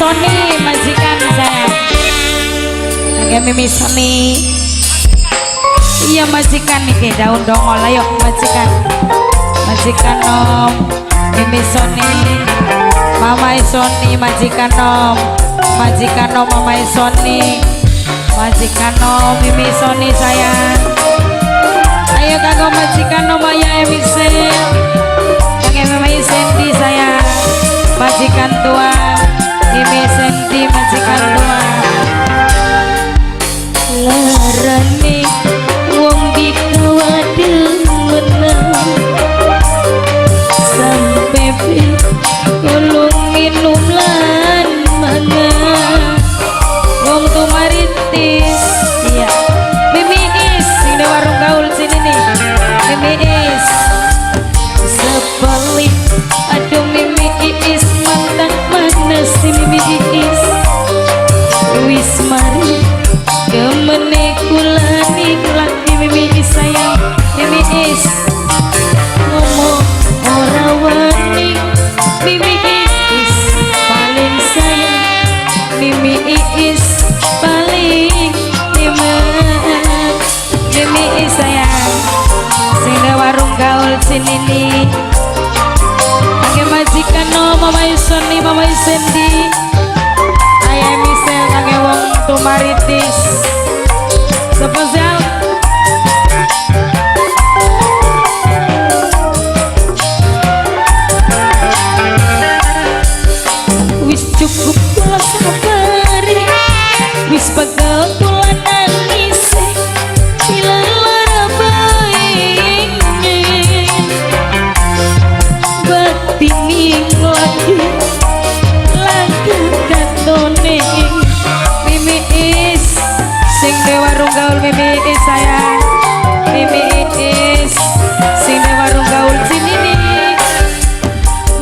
Sony majikan sayang. Kangge Mimi Sony. Iya majikan nih daun dongol ayo majikan. Majikan nom Mimi Sony. Mama Sony majikan nom. Majikan nom Mama Sony. Majikan nom Mimi Sony sayang. Ayo kanggo majikan nom Maya Emisel. Kangge Mama Sendi sayang. Majikan tua Mimi Sendi majikan tua. Larane wong dikawademenan sampe tulung minum lan mangan Wong tumaritis. Iya. Mimi Is sing di warung gaul sini nih. Mimi Is. Sepalih aduh Mimi Is mantan mana si Mimi Is wis mari kemene kula Laki Mimi Is sayang. Mimi Is. Ngomong ora wani Mimi Is paling sayang Mimi Is paling iman Mimi Is sayang. Sing di warung gaul sini nih. Kangge majikan no Mama Sony Mama Sendi. Ayah Misel kangge wong tumaritis. Spesial wis cukup kula sabari wis pegel kula nangis ilang lara pengen batin lagi lagi katone Mimi Is sing di warung gaul Mimi Is sayang. Mimi Is sing di warung gaul sini nih.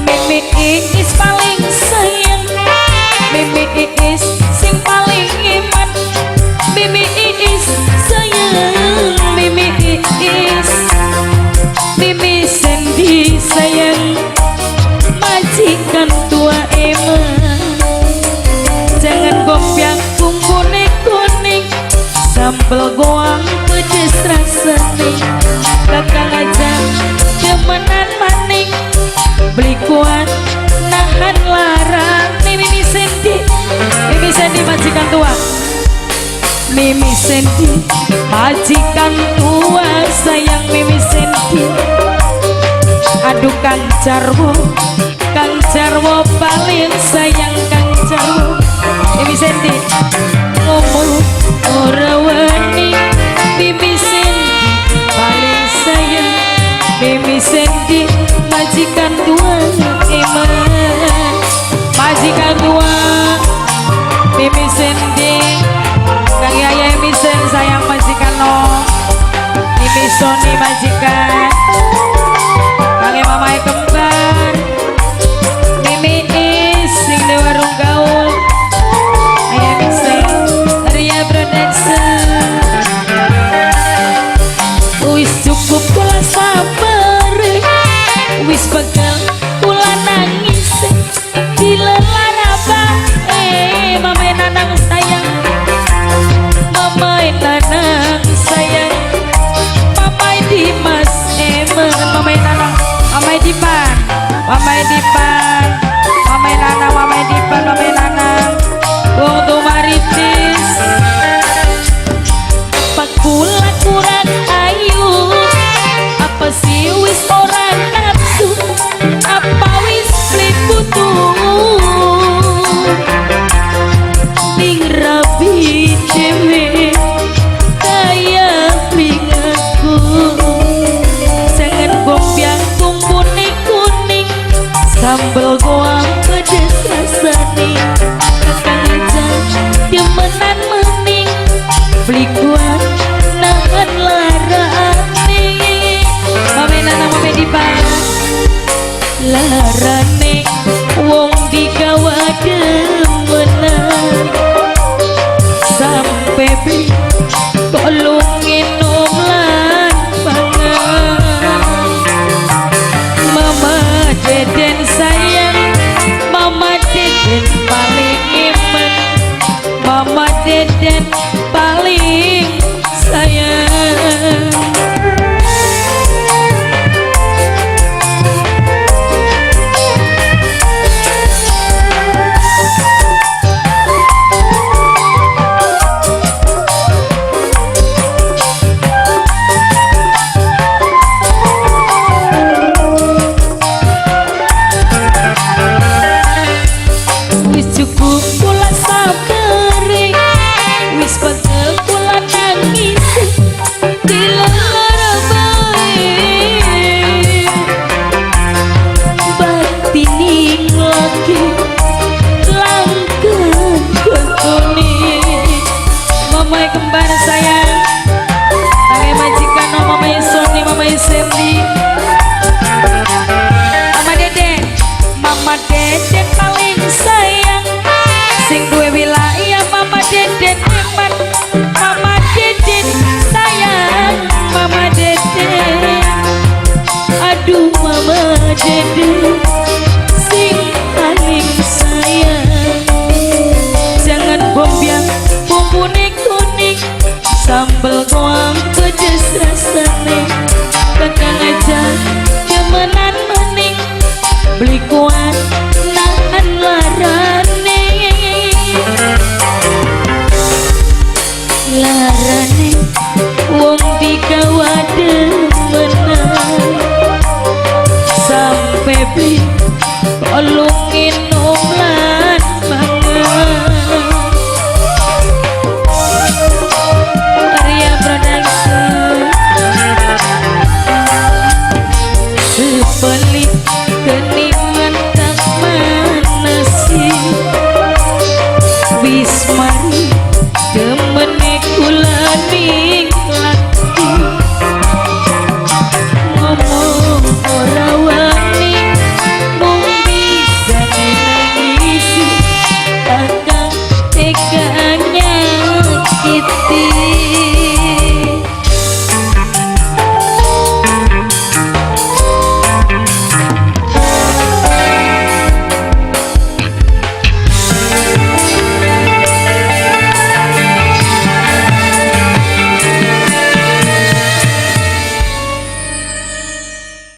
Mimi Is paling sayang Mimi Is sing paling iman Mimi Is sayang Mimi Is Mimi Sendi sayang majikan tua eman jangan gobyang bumbune kuning sambel goang pedes rasane kakang aja demenan maning beli kuat nahan larang Mimi Sendi. Mimi Sendi majikan tua. Mimi Sendi majikan tua sayang Mimi Sendi Aduh Kang Jarwo, Kang Jarwo paling sayang Kang Jarwo. Mimi Sendi ngomong ora wani Mimi Sendi paling sayang Mimi Sendi majikan tua iman majikan tua. Mimi Sendi Kang Yaya Misen sayang majikan no. Mimi Sony majikan. Kang Mamae kembar. Mimi Is sing di warung gaul. Ayah Misen Ria Production. Wis cukup kula sabar wis pegel Deden paling sayang. Wis cukup kula sabere, wis pegel kula nangis dilara bae. Batini lagi langkah ketuni. Mamai kembar sayang, tangi majikan, mamai Sony, mamai Sandy, Mama Deden, Mama Deden paling sayang. Sing duwe wilayah Mama Deden hebat. Mama Deden sayang, Mama Deden. Aduh Mama Deden sing paling sayang. Jangan bombyang bumbune kuning, sambel goang pedes rasane. Kakang aja demenan maning, beli kuat nahan larane. Larane wong digawa demenan, sampe beli lu